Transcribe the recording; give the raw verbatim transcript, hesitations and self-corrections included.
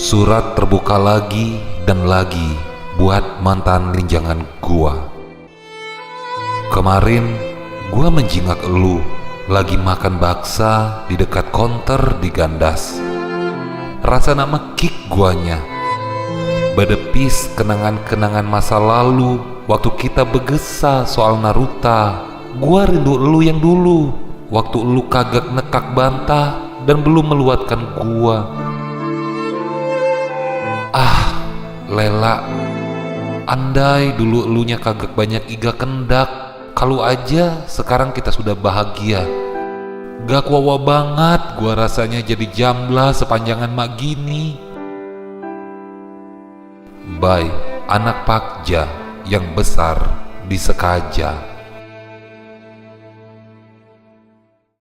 Surat terbuka lagi dan lagi buat mantan linjangan gua. Kemarin, gua menjingak elu lagi makan baksa di dekat konter di Gandas. Rasa nak mekik guanya. Bedepis kenangan-kenangan masa lalu waktu kita begesa soal Naruta. Gua rindu elu yang dulu, waktu elu kagak nekak bantah dan belum meluatkan gua. Ah, Lela, andai dulu elunya kagak banyak iga kendak, kalu aja sekarang kita sudah bahagia. Gak kuawa banget gua rasanya jadi jambla sepanjangan mak gini. Bai, anak Pakja yang besar di Sekaja.